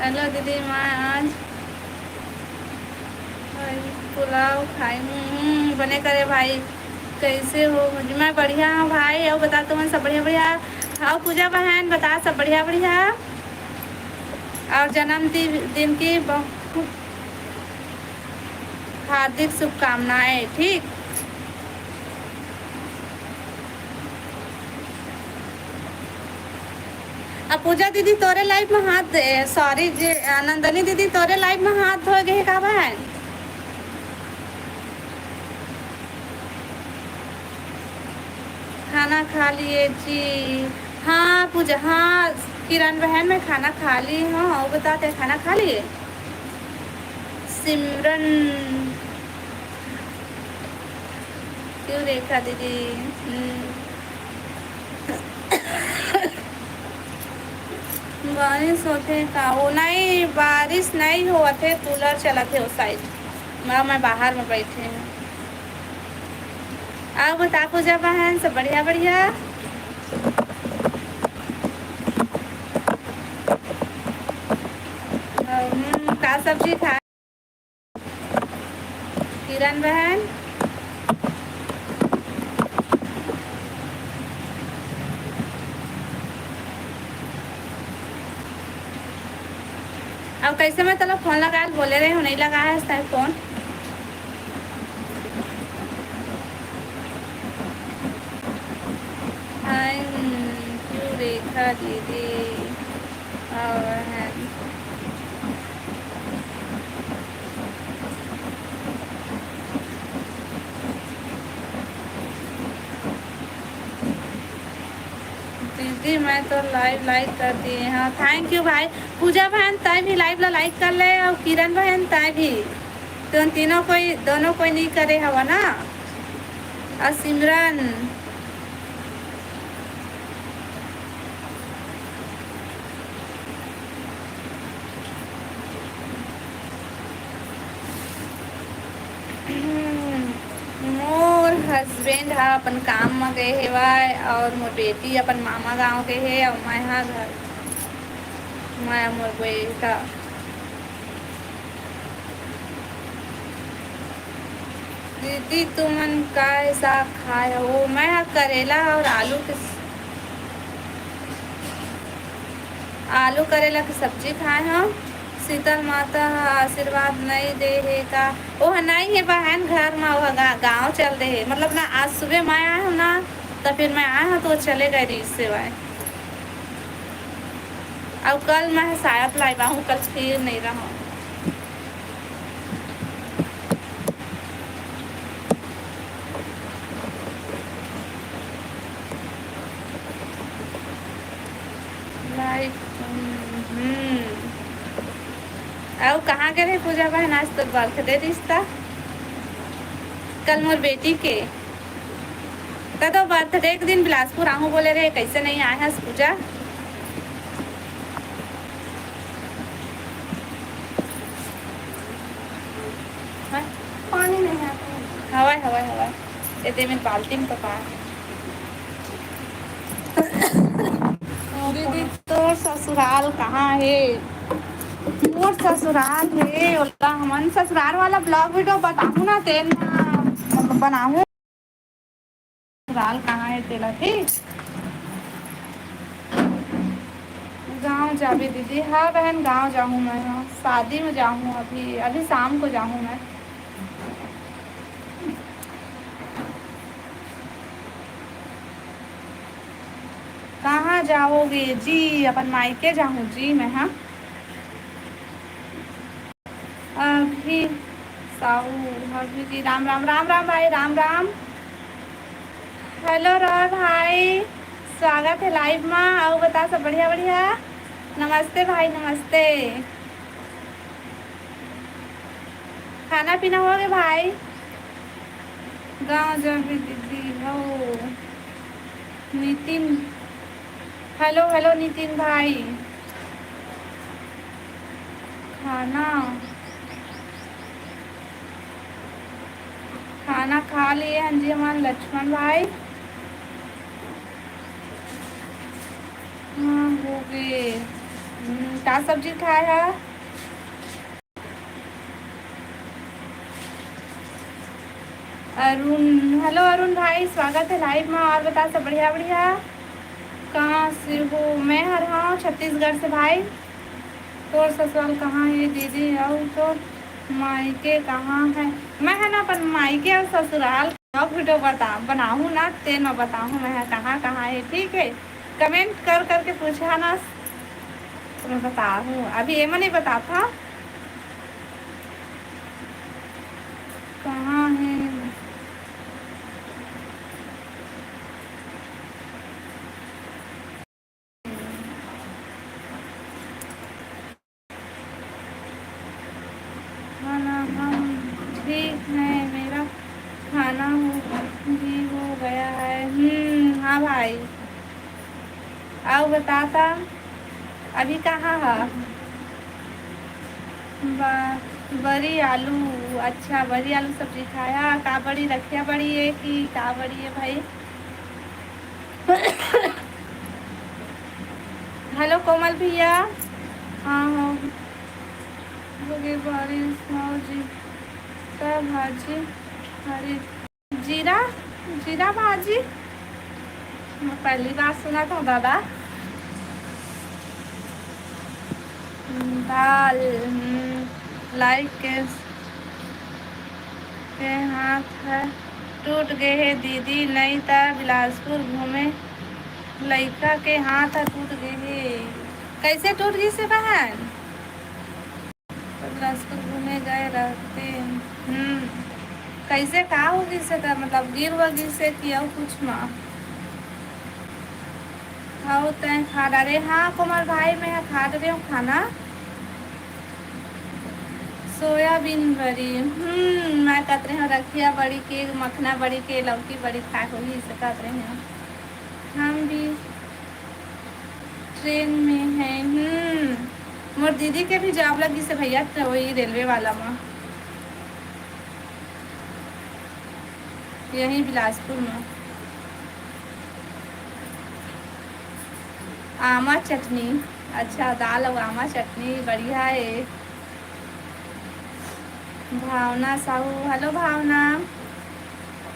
हेलो दीदी, मैं आज भाई पुलाव खाई हूँ। हम्म, बने करे भाई, कैसे हो? मैं बढ़िया हूँ भाई। और बता, तुमन सब बढ़िया बढ़िया? और पूजा बहन बता, सब बढ़िया बढ़िया? और जन्मदि-, दिन की बहुत हार्दिक शुभकामनाएं। ठीक, अब पूजा दीदी तोरे लाइव में हाथ दे, सॉरी जी, नंदनी दीदी तोरे लाइव में हाथ धो गए का बहन? खाना खा लिए जी। हाँ पूजा, हाँ किरण बहन, मैं खाना खा ली हूँ। और बता, तै खाना खा लिए? सिमरन, क्यों रेखा दीदी? हम्म। बारिश होथे का? वो नहीं, बारिश नहीं होवत हे, कूलर चलत हे उस साइड। मैं, मैं बाहर में बैठे हूँ। और बता पूजा बहन, सब बढ़िया बढ़िया? हम्म, का सब्जी खाए? किरण बहन, अब कैसे मैं तोला फोन लगाए ल बोले रहे हूँ, नहीं लगा है इस टाइम फोन। Thank you रेखा दीदी। और है दीदी, मैं तो लाइव लाइक कर दिए। हाँ, thank you भाई। पूजा बहन, तय भी लाइव ला लाइक कर ले, और किरण बहन, तय भी। तुम तीनों कोई, दोनों कोई नहीं करे हवा ना। और सिमरन, मोर husband ह अपन काम म गए हेवय, और मोर बेटी अपन मामा गांव गए हे, और मैं ह घर, मैं मोर बेटा। दीदी, तुमन काय साग खाए हो? मैं ह करेला और आलू के, आलू करेला के सब्जी खाए हव। शीतल माता ह आशीर्वाद नई दे हे का? ओह नई हे बहन, घर म ओह गा-, गाँव चल दे हे। मतलब ना, आज सुबह मैं आए हव ना, त फिर मैं आए हव तो चले गए रहिस सेवाए। अउ कल मैं सायद लाइव आहूँ, कल फिर नई रहूँ। लाइव, हम्म। अउ कहाँ गे रहे पूजा बहन? आज तो बर्थडे रिश्ता, कल मोर बेटी के। त तो बर्थडे के दिन बिलासपुर आहूँ बोले रहे, कैसे नहीं आए हस पूजा? हाँ? पानी नहीं आता है। हवय, हवय, हवय। ये दे मेरे बाल्टी में तो पा। दीदी, तोर ससुराल कहाँ हे? मोर ससुराल हे, ओला हमन ससुराल वाला vlog video बताहूँ ना, तेन म बनाहूँ। ससुराल कहाँ हे तेला, ठीक? गाँव जाबे दीदी? हाँ बहन, गाँव जाहूँ मैं, हाँ, शादी में जाहूँ, अभी, अभी शाम को जाहूँ मैं। कहाँ जाओगे जी? अपन मायके जाहूँ जी मैं, हाँ। अभी साहू, अभी जी, राम राम, राम राम भाई, राम राम। हेलो रॉय भाई, स्वागत है लाइव मा। अउ बता, सब बढ़िया बढ़िया? नमस्ते भाई, नमस्ते। खाना पीना हो गे भाई? गाँव जाबे दीदी हो। नितिन, हेलो हेलो नितिन भाई। खाना, खाना खा लिए हन जी हमन लक्ष्मण भाई। हाँ, हो गे। हम्म, का सब्जी खाए हा? अरुण, हेलो अरुण भाई, स्वागत है लाइव मा। और बता, सब बढ़िया बढ़िया? कहाँ से हो? मैं हर हाँ छत्तीसगढ़ से भाई। तोर ससुराल कहाँ है दीदी? अउ तोर मायके कहाँ है? मैं है ना अपन मायके और ससुराल vlog video बता, बनाहूँ ना, तेन म बताहूँ मैं ह कहाँ कहाँ हे, ठीक हे? Comment कर करके पूछा ना, तो मैं बताहूँ। अभी एमा नहीं बताथा। कहाँ हे? खाना हम ठीक है, मेरा खाना हो, भी हो गया है। हम्म, हाँ भाई, अउ बता ता, अभी कहाँ हा? बा-, बरी आलू, अच्छा, बरी आलू सब्जी खाया। का बड़ी रखिया बड़ी है कि का बड़ी है भाई? हेलो कोमल भैया, हाँ हो, हो गई बारिश, हाँ जी। जीरा भाजी, अरे, जीरा, जीरा भाजी, मैं पहली बार सुना था दादा। दाल, हम्म, लाइक के, के हाथ ह टूट गे हे दीदी, नई त बिलासपुर घूमे लइका के हाथ ह टूट गे हे। कैसे टूट गिस हे बहन? बिलासपुर घूमे गए रहते। हम्म, कैसे का हो गिस हे त, मतलब गिर व गिस हे कि अउ कुछ मा? अउ तैं खा डारे? हाँ कोमल भाई, मैं खा डरे हूँ खाना। सोयाबीन बड़ी, हम्म, मैं कत रहे हूँ रखिया बड़ी के, मखना बड़ी के, लौकी बड़ी खाए होही, इसे कत रहे हूँ। हम भी ट्रेन में है। हम्म, मोर दीदी के भी जॉब लगिस हे भैया, त वही रेलवे वाला मा, यही बिलासपुर मा। आमा चटनी, अच्छा, दाल अउ आमा चटनी बढ़िया हे। भावना साहू, हेलो भावना।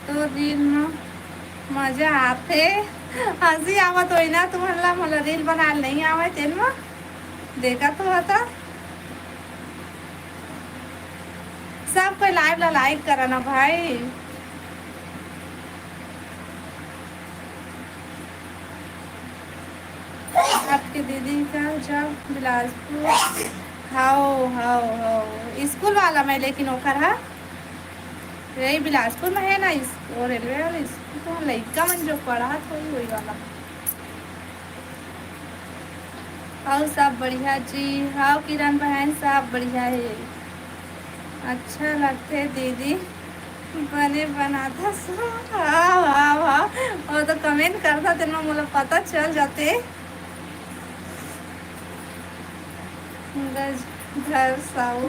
तो रील म मजा आथे, हंसी आवत होही ना तुमन ला, मोला रील बनाए ल नइ आवय तेन म। देखत हो त सब कोई लाइव ला लाइक करा ना भाई। आपके दीदी का जॉब बिलासपुर। हाओ, हाओ, हाओ। स्कूल वाला में, लेकिन ओकर हा यही बिलासपुर में है ना, इस, वो रेलवे वाला स्कूल तो लइका मन जो पढ़त होही, वही वाला। अउ सब बढ़िया जी। हाओ किरण बहन, सब बढ़िया हे। अच्छा लगथे दीदी, बने बनाथस। हाव, हाव, हाव। वो तो कमेंट करथा, तेन म मोला पता चल जाथे। गजधर साहू,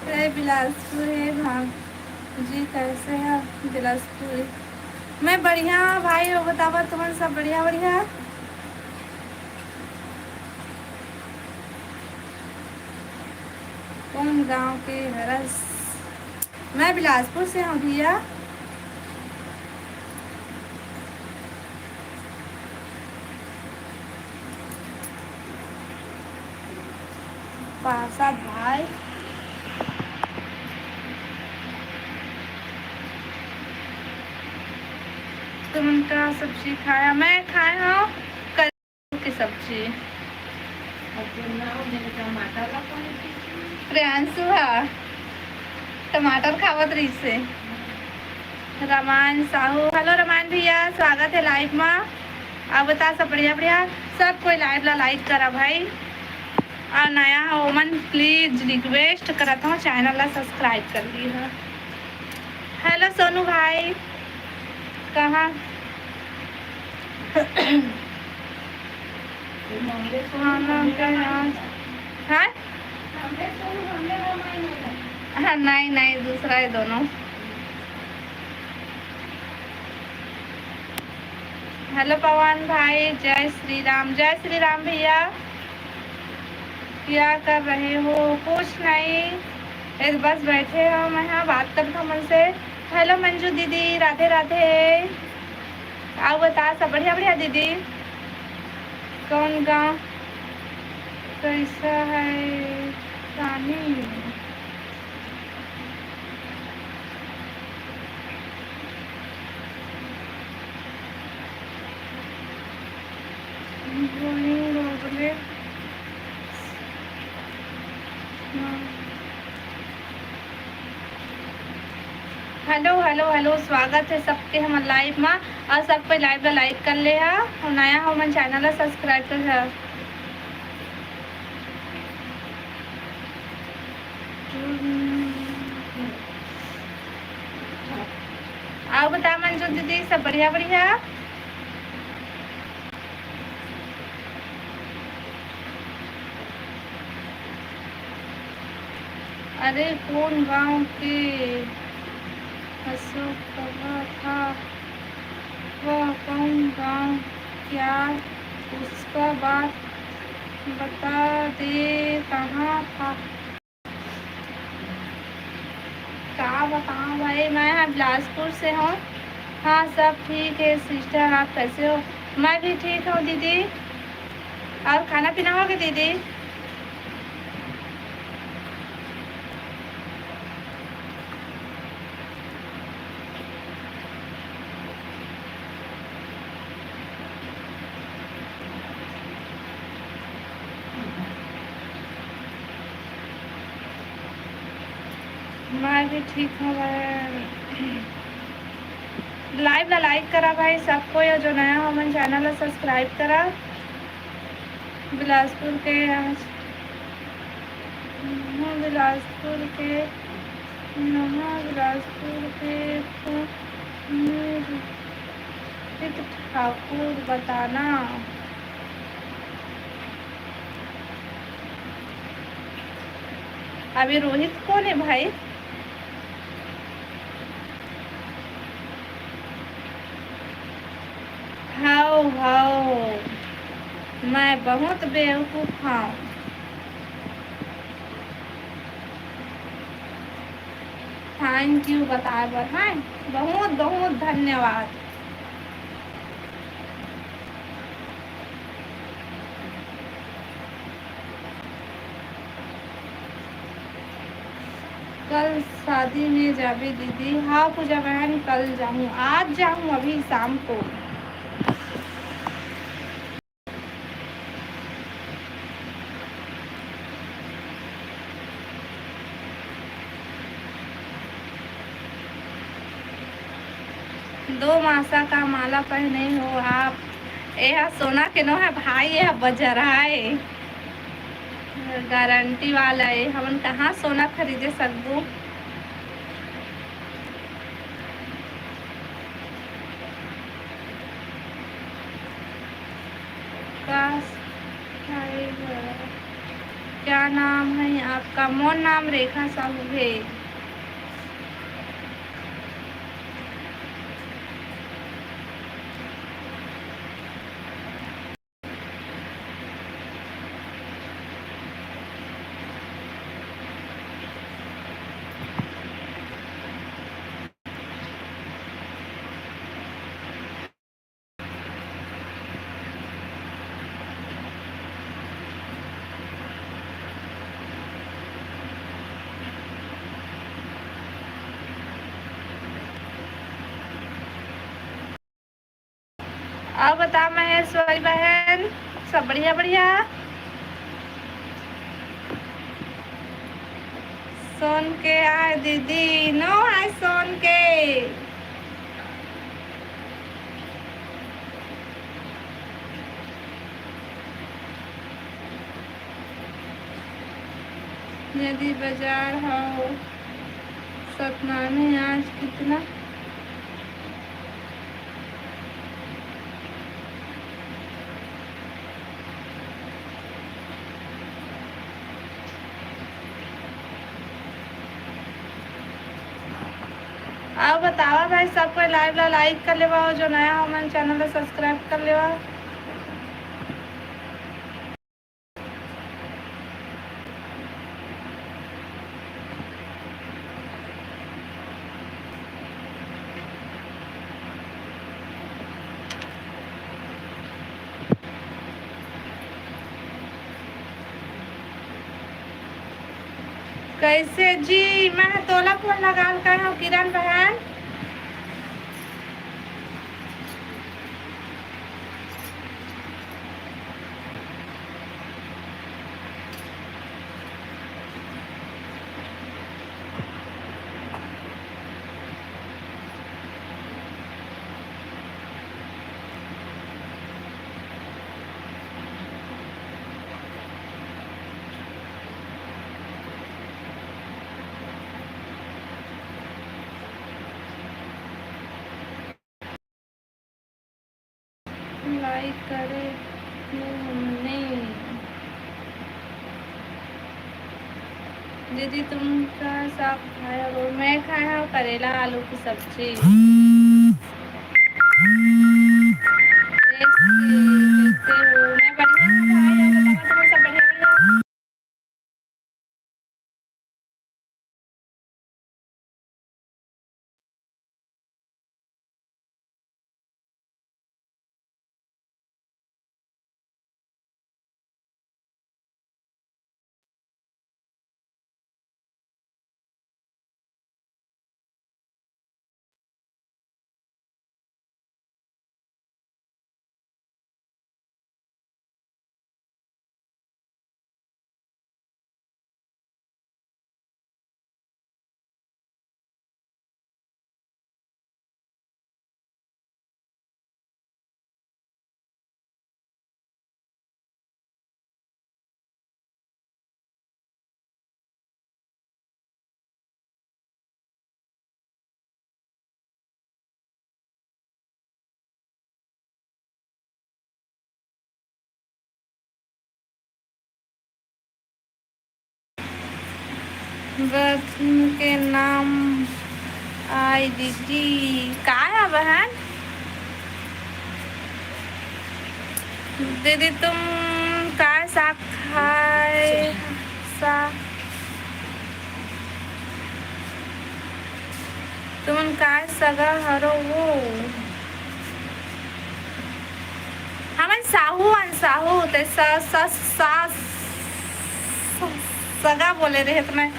जय बिलासपुर हे भाग जी, कैसे है बिलासपुर? मैं बढ़िया भाई हो, बतावा तुमन सब बढ़िया, बढ़िया? कौन गांव के हरस? मैं बिलासपुर से हूँ भैया। पासा भाई, तुमन का सब्जी खाया? मैं खाए हूँ के सब्जी। प्रियांशु हा टमाटर खावत रहिसे। रमान साहू, हेलो रमान भैया, स्वागत है लाइव मा। अब बता सब बढ़िया बढ़िया, सब कोई लाइव ला लाइक करा भाई। और नया हो ओमन प्लीज रिक्वेस्ट करत हूँ, चैनल ला सब्सक्राइब कर ली हो। हेलो सोनू भाई, कहाँ खाना पे आज, हाँ? हाँ, नहीं, नहीं, दूसरा है दोनों। हेलो पवन भाई, जय श्री राम। जय श्री राम भैया। क्या कर रहे हो? कुछ नहीं, ए, बस बैठे हो। मैं हाँ बात करता हूँ मन से। हेलो मंजू दीदी, राधे राधे। आओ बता सब बढ़िया बढ़िया दीदी। कौन गाँव कैसा है पानी? हेलो हेलो हेलो, स्वागत है सबके हमर लाइव मा। और सब कोई लाइव ला लाइक कर ले हा, और नया हो मन चैनल ला सब्सक्राइब कर हा। आओ बता मंजू दीदी, सब बढ़िया बढ़िया? अरे कौन गांव के अशोक कहा था, वह कौन गांव क्या, उसका बात बता दे, कहाँ था? का बताओ भाई, मैं यहाँ बिलासपुर से हूँ। हाँ, सब ठीक है सिस्टर, आप कैसे हो? मैं भी ठीक हूँ दीदी। और खाना पीना हो गया दीदी? मैं भी ठीक हूँ भाई। लाइव ला लाइक करा भाई सब कोई, और जो नया हो मन चैनल ला सब्सक्राइब करा। बिलासपुर के आज, हाँ, बिलासपुर के, हाँ, बिलासपुर के तो रोहित ठाकुर बताना। अभी रोहित कौन है भाई? हाओ, हाओ, मैं बहुत बेवकूफ हूँ। Thank you बताए बर, हाँ, बहुत बहुत धन्यवाद। कल शादी में जाबे दीदी? हाँ पूजा बहन, कल जाऊँ, आज जाऊँ, अभी शाम को। दो मासा का माला पहने हो आप। एहा सोना के नो है भाई, एहा बजरहा है, गारंटी वाला है। हमन कहाँ सोना खरीदे सकबो? का, क्या नाम है आपका? मोर नाम रेखा साहू है। अउ बता महेश्वरी बहन, सब बढ़िया बढ़िया? सोन के आय दीदी, नो आय सोन के। यदि बाजार हो सतनामी आज कितना? अउ बतावा भाई, सब कोई लाइव ला लाइक कर लेवा, अउ जो नया हो मन चैनल ला सब्सक्राइब कर लेवा। कैसे जी? मैं तोला फोन लगा कहे हूँ, किरण बहन। लाइक करे थे हमने। दीदी, तुम क्या साग खाए हो? मैं खाए हूँ करेला आलू की सब्जी। कैसे हो? मैं बढ़िया हूँ भाई, आप बताओ, तुम सब बढ़िया, बढ़िया? रत्न के नाम आय दीदी। काय आय बहन? दीदी तुम काय साग खाय? सा तुमन काय सगा हरो वो? हमन साहू अन साहू, ते स-, स-, स-, स-, सगा बोले रहे त मैं।